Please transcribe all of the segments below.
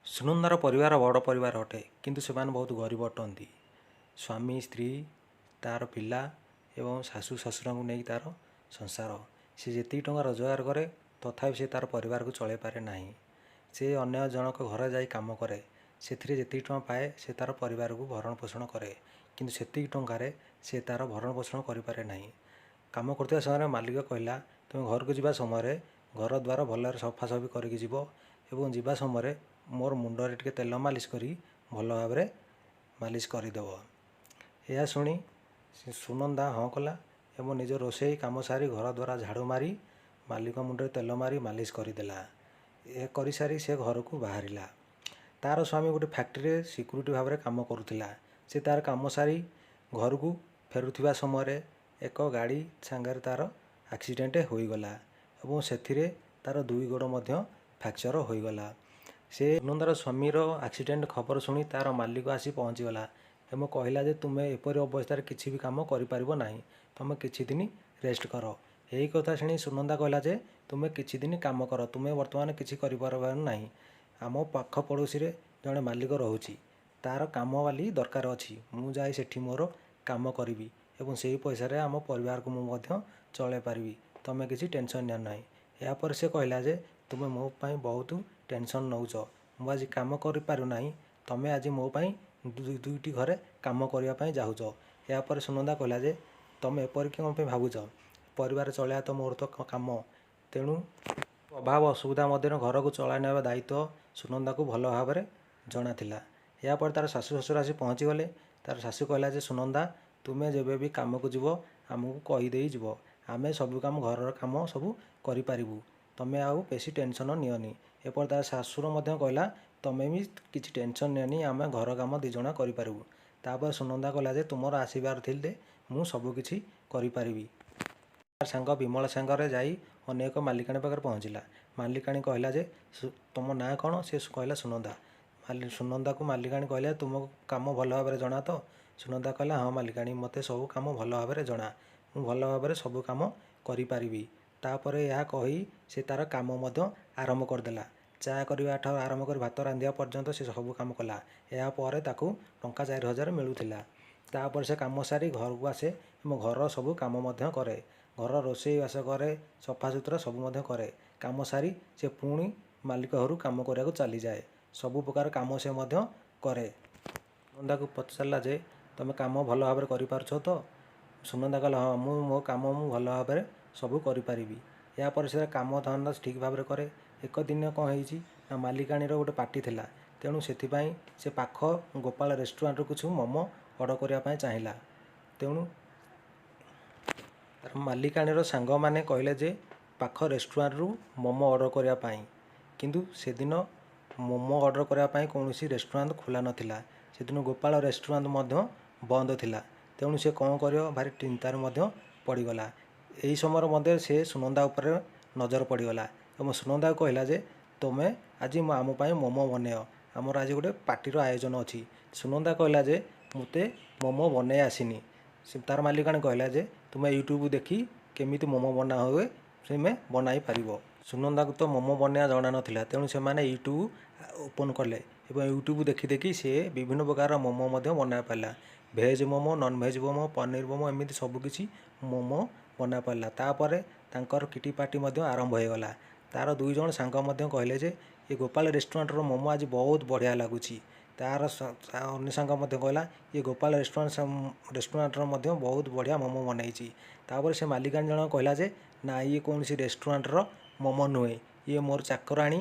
ସୁନନ୍ଦାର ପରିବାର ବଡ଼ ପରିବାର ଅଟେ, କିନ୍ତୁ ସେମାନେ ବହୁତ ଗରିବ ଅଟନ୍ତି। ସ୍ୱାମୀ, ସ୍ତ୍ରୀ, ତା'ର ପିଲା ଏବଂ ଶାଶୁ ଶ୍ୱଶୁରଙ୍କୁ ନେଇ ତା'ର ସଂସାର। ସେ ଯେତିକି ଟଙ୍କା ରୋଜଗାର କରେ, ତଥାପି ସେ ତା'ର ପରିବାରକୁ ଚଳାଇ ପାରେ ନାହିଁ। ସେ ଅନ୍ୟ ଜଣଙ୍କ ଘରେ ଯାଇ କାମ କରେ। ସେଥିରେ ଯେତିକି ଟଙ୍କା ପାଏ, ସେ ତା'ର ପରିବାରକୁ ଭରଣ ପୋଷଣ କରେ, କିନ୍ତୁ ସେତିକି ଟଙ୍କାରେ ସେ ତା'ର ଭରଣ ପୋଷଣ କରିପାରେ ନାହିଁ। କାମ କରୁଥିବା ସମୟରେ ମାଲିକ କହିଲା, ତୁମେ ଘରକୁ ଯିବା ସମୟରେ ଘର ଦ୍ୱାର ଭଲରେ ସଫାସଫି କରିକି ଯିବ ଏବଂ ଯିବା ସମୟରେ ମୋର ମୁଣ୍ଡରେ ଟିକେ ତେଲ ମାଲିସ କରି ଭଲ ଭାବରେ ମାଲିସ କରିଦେବ। ଏହା ଶୁଣି ସୁନନ୍ଦା ହଁ କଲା ଏବଂ ନିଜ ରୋଷେଇ କାମ ସାରି, ଘର ଦ୍ୱାର ଝାଡ଼ୁ ମାରି, ମାଲିକ ମୁଣ୍ଡରେ ତେଲ ମାରି ମାଲିସ କରିଦେଲା। ଏହା କରିସାରି ସେ ଘରକୁ ବାହାରିଲା। ତା'ର ସ୍ୱାମୀ ଗୋଟେ ଫ୍ୟାକ୍ଟ୍ରିରେ ସିକ୍ୟୁରିଟି ଭାବରେ କାମ କରୁଥିଲା। ସେ ତା'ର କାମ ସାରି ଘରକୁ ଫେରୁଥିବା ସମୟରେ ଏକ ଗାଡ଼ି ସାଙ୍ଗରେ ତା'ର ଆକ୍ସିଡେଣ୍ଟ ହୋଇଗଲା ଏବଂ ସେଥିରେ ତା'ର ଦୁଇ ଗୋଡ଼ ମଧ୍ୟ ଫ୍ରାକ୍ଚର ହୋଇଗଲା। ସେ ସୁନନ୍ଦାର ସ୍ୱାମୀର ଆକ୍ସିଡେଣ୍ଟ ଖବର ଶୁଣି ତା'ର ମାଲିକ ଆସି ପହଞ୍ଚିଗଲା ଏବଂ କହିଲା ଯେ ତୁମେ ଏପରି ଅବସ୍ଥାରେ କିଛି ବି କାମ କରିପାରିବ ନାହିଁ, ତୁମେ କିଛି ଦିନ ରେଷ୍ଟ କର। ଏହି କଥା ଶୁଣି ସୁନନ୍ଦା କହିଲା ଯେ ତୁମେ କିଛି ଦିନ କାମ କର, ତୁମେ ବର୍ତ୍ତମାନ କିଛି କରିପାରିବ ନାହିଁ। ଆମ ପାଖ ପଡ଼ୋଶୀରେ ଜଣେ ମାଲିକ ରହୁଛି, ତା'ର କାମବାଲି ଦରକାର ଅଛି, ମୁଁ ଯାଇ ସେଠି ମୋର କାମ କରିବି ଏବଂ ସେହି ପଇସାରେ ଆମ ପରିବାରକୁ ମୁଁ ମଧ୍ୟ ଚଳାଇ ପାରିବି, ତୁମେ କିଛି ଟେନସନ୍ ନିଅ ନାହିଁ। ଏହାପରେ ସେ କହିଲା ଯେ ତୁମେ ମୋ ପାଇଁ ବହୁତ ଟେନସନ୍ ନେଉଛ, ମୁଁ ଆଜି କାମ କରିପାରୁନାହିଁ, ତୁମେ ଆଜି ମୋ ପାଇଁ ଦୁଇଟି ଘରେ କାମ କରିବା ପାଇଁ ଯାଉଛ। ଏହାପରେ ସୁନନ୍ଦା କହିଲା ଯେ ତୁମେ ଏପରି କ'ଣ ପାଇଁ ଭାବୁଛ? ପରିବାର ଚଳାଇବା ତ ମୋର ତ କାମ। ତେଣୁ ଅଭାବ ଅସୁବିଧା ମଧ୍ୟରେ ଘରକୁ ଚଳାଇ ନେବା ଦାୟିତ୍ୱ ସୁନନ୍ଦାକୁ ଭଲ ଭାବରେ ଜଣାଥିଲା। ଏହାପରେ ତା'ର ଶାଶୁ ଶ୍ୱଶୁର ଆସି ପହଞ୍ଚିଗଲେ। ତା'ର ଶାଶୁ କହିଲା ଯେ ସୁନନ୍ଦା, ତୁମେ ଯେବେ ବି କାମକୁ ଯିବ, ଆମକୁ କହିଦେଇ ଯିବ, ଆମେ ସବୁ କାମ, ଘରର କାମ ସବୁ କରିପାରିବୁ, ତୁମେ ଆଉ ବେଶୀ ଟେନସନ୍ ନିଅନି। ଏପରି ତା'ର ଶ୍ୱଶୁର ମଧ୍ୟ କହିଲା, ତୁମେ ବି କିଛି ଟେନସନ୍ ନିଅନି, ଆମେ ଘର କାମ ଦୁଇ ଜଣ କରିପାରିବୁ। ତାପରେ ସୁନନ୍ଦା କହିଲା ଯେ ତୁମର ଆସିବାର ଥିଲେ ମୁଁ ସବୁକିଛି କରିପାରିବି। ସାଙ୍ଗ ବିମଳ ସାଙ୍ଗରେ ଯାଇ ଅନ୍ୟ ଏକ ମାଲିକାଣୀ ପାଖରେ ପହଞ୍ଚିଲା। ମାଲିକାଣୀ କହିଲା ଯେ ତୁମ ନାଁ କ'ଣ? ସେ କହିଲା ସୁନନ୍ଦା। ସୁନନ୍ଦାକୁ ମାଲିକାଣୀ କହିଲା, ତୁମକୁ କାମ ଭଲ ଭାବରେ ଜଣା ତ? ସୁନନ୍ଦା କହିଲା, ହଁ ମାଲିକାଣୀ, ମୋତେ ସବୁ କାମ ଭଲ ଭାବରେ ଜଣା, ମୁଁ ଭଲ ଭାବରେ ସବୁ କାମ କରିପାରିବି। ତାପରେ ଏହା କହି ସେ ତା'ର କାମ ମଧ୍ୟ ଆରମ୍ଭ କରିଦେଲା। ଚା କରିବା ଠାରୁ ଆରମ୍ଭ କରି ଭାତ ରାନ୍ଧିବା ପର୍ଯ୍ୟନ୍ତ ସେ ସବୁ କାମ କଲା। ଏହାପରେ ତାକୁ ଟଙ୍କା 4000 ମିଳୁଥିଲା। ତାପରେ ସେ କାମ ସାରି ଘରକୁ ଆସେ ଏବଂ ଘରର ସବୁ କାମ ମଧ୍ୟ କରେ, ଘର ରୋଷେଇବାସ କରେ, ସଫାସୁତୁରା ସବୁ ମଧ୍ୟ କରେ। କାମ ସାରି ସେ ପୁଣି ମାଲିକ ଘରୁ କାମ କରିବାକୁ ଚାଲିଯାଏ। ସବୁ ପ୍ରକାର କାମ ସେ ମଧ୍ୟ କରେ। ସୁନନ୍ଦାକୁ ପଚାରିଲା ଯେ ତୁମେ କାମ ଭଲ ଭାବରେ କରିପାରୁଛ ତ? ସୁନନ୍ଦା କହିଲା, ହଁ, ମୁଁ ମୋ କାମ ମୁଁ ଭଲ ଭାବରେ ସବୁ କରିପାରିବି। ଏହାପରେ ସେ କାମ ଧନ୍ଦା ଠିକ୍ ଭାବରେ କରେ। ଏକ ଦିନ କ'ଣ ହେଇଛି ନା, ମାଲିକାଣୀର ଗୋଟେ ପାର୍ଟି ଥିଲା। ତେଣୁ ସେଥିପାଇଁ ସେ ପାଖ ଗୋପାଳ ରେଷ୍ଟୁରାଣ୍ଟରୁ କିଛି ମୋମୋ ଅର୍ଡ଼ର କରିବା ପାଇଁ ଚାହିଁଲା। ତେଣୁ ତାର ମାଲିକାଣୀର ସାଙ୍ଗମାନେ କହିଲେ ଯେ ପାଖ ରେଷ୍ଟୁରାଣ୍ଟରୁ ମୋମୋ ଅର୍ଡ଼ର କରିବା ପାଇଁ। କିନ୍ତୁ ସେଦିନ ମୋମୋ ଅର୍ଡ଼ର କରିବା ପାଇଁ କୌଣସି ରେଷ୍ଟୁରାଣ୍ଟ ଖୋଲା ନଥିଲା। ସେଦିନ ଗୋପାଳ ରେଷ୍ଟୁରାଣ୍ଟ ମଧ୍ୟ ବନ୍ଦ ଥିଲା। ତେଣୁ ସେ କ'ଣ କରିବ, ଭାରି ଚିନ୍ତାରେ ମଧ୍ୟ ପଡ଼ିଗଲା। ଏହି ସମୟରେ ମଧ୍ୟ ସେ ସୁନନ୍ଦା ଉପରେ ନଜର ପଡ଼ିଗଲା ଏବଂ ସୁନନ୍ଦାକୁ କହିଲା ଯେ ତୁମେ ଆଜି ଆମ ପାଇଁ ମୋମୋ ବନେଇବ, ଆମର ଆଜି ଗୋଟେ ପାର୍ଟିର ଆୟୋଜନ ଅଛି। ସୁନନ୍ଦା କହିଲା ଯେ ମୋତେ ମୋମୋ ବନେଇ ଆସିନି। ସେ ତାର ମାଲିକାଣୀ କହିଲା ଯେ ତୁମେ ୟୁଟ୍ୟୁବ୍ ଦେଖି କେମିତି ମୋମୋ ବନା ହୁଏ, ତୁମେ ବନାଇ ପାରିବ। ସୁନନ୍ଦାକୁ ତ ମୋମୋ ବନେଇବା ଜଣା ନଥିଲା। ତେଣୁ ସେମାନେ ୟୁଟ୍ୟୁବ୍ ଓପନ୍ କଲେ ଏବଂ ୟୁଟ୍ୟୁବ୍ ଦେଖି ଦେଖି ସେ ବିଭିନ୍ନ ପ୍ରକାର ମୋମୋ ମଧ୍ୟ ବନାଇ ପାରିଲା। ଭେଜ୍ ମୋମୋ, ନନ୍ଭେଜ୍ ମୋମୋ, ପନିର ମୋମୋ, ଏମିତି ସବୁକିଛି ମୋମୋ ବନାଇ ପାରିଲା। ତାପରେ ତାଙ୍କର କିଟି ପାର୍ଟି ମଧ୍ୟ ଆରମ୍ଭ ହୋଇଗଲା। ତା'ର ଦୁଇ ଜଣ ସାଙ୍ଗ ମଧ୍ୟ କହିଲେ ଯେ ଏ ଗୋପାଳ ରେଷ୍ଟୁରାଣ୍ଟର ମୋମୋ ଆଜି ବହୁତ ବଢ଼ିଆ ଲାଗୁଛି। ତା'ର ଅନ୍ୟ ସାଙ୍ଗ ମଧ୍ୟ କହିଲା, ଏ ଗୋପାଳ ରେଷ୍ଟୁରାଣ୍ଟର ମଧ୍ୟ ବହୁତ ବଢ଼ିଆ ମୋମୋ ବନେଇଛି। ତାପରେ ସେ ମାଲିକାଣୀ ଜଣକ କହିଲା ଯେ ନା, ଇଏ କୌଣସି ରେଷ୍ଟୁରାଣ୍ଟର ମୋମୋ ନୁହେଁ, ଇଏ ମୋର ଚାକରାଣୀ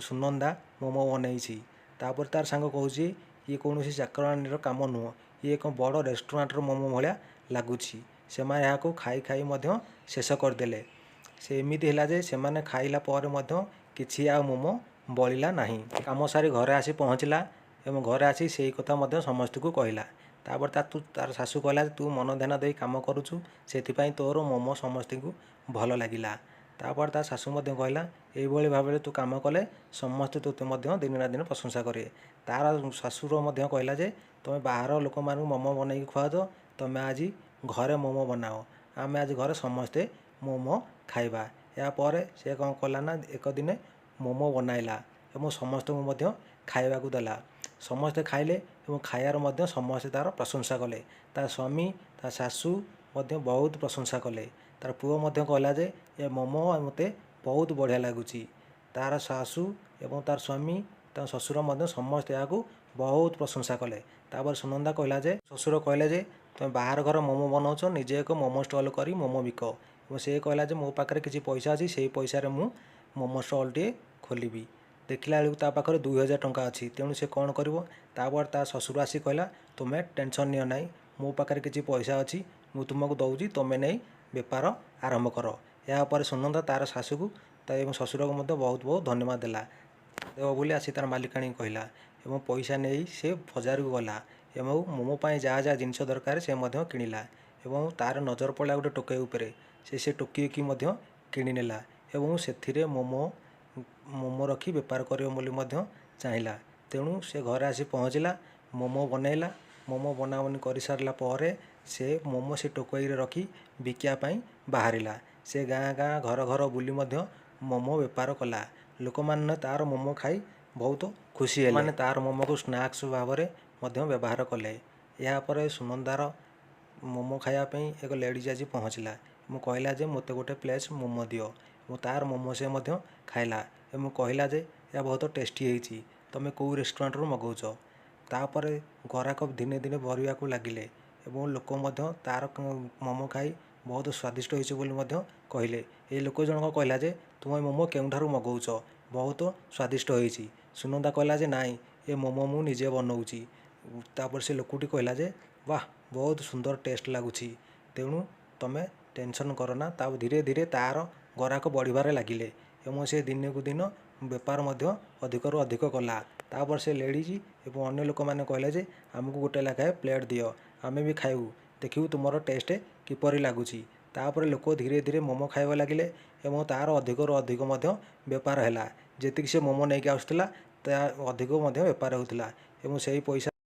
ସୁନନ୍ଦା ମୋମୋ ବନେଇଛି। ତାପରେ ତାର ସାଙ୍ଗ କହୁଛି, ଇଏ କୌଣସି ଚାକରାଣୀର କାମ ନୁହଁ, ଇଏ ଏକ ବଡ଼ ରେଷ୍ଟୁରାଣ୍ଟର ମୋମୋ ଭଳିଆ ଲାଗୁଛି। ସେମାନେ ଏହାକୁ ଖାଇ ଖାଇ ମଧ୍ୟ ଶେଷ କରିଦେଲେ। ସେ ଏମିତି ହେଲା ଯେ ସେମାନେ ଖାଇଲା ପରେ ମଧ୍ୟ କିଛି ଆଉ ମୋମୋ ବଳିଲା ନାହିଁ। କାମ ସାରି ଘରେ ଆସି ପହଞ୍ଚିଲା ଏବଂ ଘରେ ଆସି ସେଇ କଥା ମଧ୍ୟ ସମସ୍ତଙ୍କୁ କହିଲା। ତାପରେ ତାର ଶାଶୁ କହିଲା ଯେ ତୁ ମନ ଧ୍ୟାନ ଦେଇ କାମ କରୁଛୁ, ସେଥିପାଇଁ ତୋର ମୋମୋ ସମସ୍ତଙ୍କୁ ଭଲ ଲାଗିଲା। ତାପରେ ତା ଶାଶୁ ମଧ୍ୟ କହିଲା, ଏଇଭଳି ଭାବରେ ତୁ କାମ କଲେ ସମସ୍ତେ ତୋତେ ମଧ୍ୟ ଦିନେ ନା ଦିନେ ପ୍ରଶଂସା କରିବେ। ତାର ଶ୍ୱଶୁର ମଧ୍ୟ କହିଲା ଯେ ତୁମେ ବାହାର ଲୋକମାନଙ୍କୁ ମୋମୋ ବନେଇକି ଖୁଆଉଛ, ତୁମେ ଆଜି ଘରେ ମୋମୋ ବନାଅ, ଆମେ ଆଜି ଘରେ ସମସ୍ତେ ମୋମୋ ଖାଇବା। ଏହାପରେ ସେ କ'ଣ କଲା ନା, ଏକ ଦିନେ ମୋମୋ ବନାଇଲା ଏବଂ ସମସ୍ତଙ୍କୁ ମଧ୍ୟ ଖାଇବାକୁ ଦେଲା। ସମସ୍ତେ ଖାଇଲେ ଏବଂ ଖାଇବାର ମଧ୍ୟ ସମସ୍ତେ ତା'ର ପ୍ରଶଂସା କଲେ। ତା ସ୍ୱାମୀ, ତା ଶାଶୁ ମଧ୍ୟ ବହୁତ ପ୍ରଶଂସା କଲେ। ତା'ର ପୁଅ ମଧ୍ୟ କହିଲା ଯେ ଏ ମୋମୋ ମୋତେ ବହୁତ ବଢ଼ିଆ ଲାଗୁଛି। ତା'ର ଶାଶୁ ଏବଂ ତା'ର ସ୍ୱାମୀ, ତା ଶ୍ୱଶୁର ମଧ୍ୟ ସମସ୍ତେ ଏହାକୁ ବହୁତ ପ୍ରଶଂସା କଲେ। ତା'ପରେ ସୁନନ୍ଦା କହିଲା ଯେ, ଶ୍ୱଶୁର କହିଲେ ଯେ ତୁମେ ବାହାର ଘର ମୋମୋ ବନାଉଛ, ନିଜେ ଏକ ମୋମୋ ଷ୍ଟଲ୍ କରି ମୋମୋ ବିକ। ଏବଂ ସେ କହିଲା ଯେ ମୋ ପାଖରେ କିଛି ପଇସା ଅଛି, ସେଇ ପଇସାରେ ମୁଁ ମୋମୋ ଷ୍ଟଲ୍ଟିଏ ଖୋଲିବି। ଦେଖିଲା ବେଳକୁ ତା ପାଖରେ 2000 ଟଙ୍କା ଅଛି। ତେଣୁ ସେ କ'ଣ କରିବ? ତା'ପରେ ତା ଶ୍ୱଶୁର ଆସି କହିଲା, ତୁମେ ଟେନସନ୍ ନିଅ ନାହିଁ, ମୋ ପାଖରେ କିଛି ପଇସା ଅଛି, ମୁଁ ତୁମକୁ ଦେଉଛି, ତୁମେ ନେଇ ବେପାର ଆରମ୍ଭ କର। ଏହାପରେ ସୁନନ୍ଦା ତା'ର ଶାଶୁକୁ ତା ଏବଂ ଶ୍ୱଶୁରକୁ ମଧ୍ୟ ବହୁତ ବହୁତ ଧନ୍ୟବାଦ ଦେଲା। ଦେବ ବୋଲି ଆସି ତା'ର ମାଲିକାଣୀକୁ କହିଲା ଏବଂ ପଇସା ନେଇ ସେ ବଜାରକୁ ଗଲା ଏବଂ ମୋମୋ ପାଇଁ ଯାହା ଯାହା ଜିନିଷ ଦରକାର ସେ ମଧ୍ୟ କିଣିଲା। ଏବଂ ତା'ର ନଜର ପଡ଼ିଲା ଗୋଟେ ଟୋକେଇ ଉପରେ। ସେ ସେ ଟୋକେଇକି ମଧ୍ୟ କିଣିନେଲା ଏବଂ ସେଥିରେ ମୋମୋ ମୋମୋ ରଖି ବେପାର କରିବ ବୋଲି ମଧ୍ୟ ଚାହିଁଲା। ତେଣୁ ସେ ଘରେ ଆସି ପହଞ୍ଚିଲା, ମୋମୋ ବନେଇଲା। ମୋମୋ ବନାବନି କରିସାରିଲା ପରେ ସେ ମୋମୋ ସେ ଟୋକେଇରେ ରଖି ବିକିବା ପାଇଁ ବାହାରିଲା। ସେ ଗାଁ ଗାଁ, ଘର ଘର ବୁଲି ମଧ୍ୟ ମୋମୋ ବେପାର କଲା। ଲୋକମାନେ ତା'ର ମୋମୋ ଖାଇ ବହୁତ ଖୁସି ହେଲେ। ମାନେ ତା'ର ମୋମୋକୁ ସ୍ନାକ୍ସ ଭାବରେ ମଧ୍ୟ ବ୍ୟବହାର କଲେ। ଏହାପରେ ସୁନନ୍ଦାର ମୋମୋ ଖାଇବା ପାଇଁ ଏକ ଲେଡ଼ିଜ୍ ଆସି ପହଞ୍ଚିଲା ଏବଂ କହିଲା ଯେ ମୋତେ ଗୋଟେ ପ୍ଲେଟ୍ ମୋମୋ ଦିଅ। ଏବଂ ତା'ର ମୋମୋ ସେ ମଧ୍ୟ ଖାଇଲା ଏବଂ କହିଲା ଯେ ଏହା ବହୁତ ଟେଷ୍ଟି ହେଇଛି, ତୁମେ କେଉଁ ରେଷ୍ଟୁରାଣ୍ଟରୁ ମଗାଉଛ? ତା'ପରେ ଗରାଖ ଦିନେ ଦିନେ ବଢ଼ିବାକୁ ଲାଗିଲେ ଏବଂ ଲୋକ ମଧ୍ୟ ତା'ର ମୋମୋ ଖାଇ ବହୁତ ସ୍ୱାଦିଷ୍ଟ ହୋଇଛି ବୋଲି ମଧ୍ୟ କହିଲେ। ଏ ଲୋକ ଜଣକ କହିଲା ଯେ ତୁମେ ମୋମୋ କେଉଁଠାରୁ ମଗାଉଛ, ବହୁତ ସ୍ୱାଦିଷ୍ଟ ହୋଇଛି? ସୁନନ୍ଦା କହିଲା ଯେ ନାଇଁ, ଏ ମୋମୋ ମୁଁ ନିଜେ ବନାଉଛି। ତା'ପରେ ସେ ଲୋକଟି କହିଲା ଯେ ବାଃ, ବହୁତ ସୁନ୍ଦର ଟେଷ୍ଟ ଲାଗୁଛି, ତେଣୁ ତୁମେ ଟେନସନ୍ କରନା। ତା ଧୀରେ ଧୀରେ ତା'ର ଗରାଖ ବଢ଼ିବାରେ ଲାଗିଲେ ଏବଂ ସେ ଦିନକୁ ଦିନ ବେପାର ମଧ୍ୟ ଅଧିକରୁ ଅଧିକ କଲା। ତା'ପରେ ସେ ଲେଡ଼ିଜ୍ ଏବଂ ଅନ୍ୟ ଲୋକମାନେ କହିଲେ ଯେ ଆମକୁ ଗୋଟେ ଲେଖାଏଁ ପ୍ଲେଟ୍ ଦିଅ, ଆମେ ବି ଖାଇବୁ, ଦେଖିବୁ ତୁମର ଟେଷ୍ଟ କିପରି ଲାଗୁଛି। ତା'ପରେ ଲୋକ ଧୀରେ ଧୀରେ ମୋମୋ ଖାଇବାକୁ ଲାଗିଲେ ଏବଂ ତା'ର ଅଧିକରୁ ଅଧିକ ମଧ୍ୟ ବେପାର ହେଲା। ଯେତିକି ସେ ମୋମୋ ନେଇକି ଆସୁଥିଲା, ତା ଅଧିକ ମଧ୍ୟ ବେପାର ହେଉଥିଲା ଏବଂ ସେଇ ପଇସା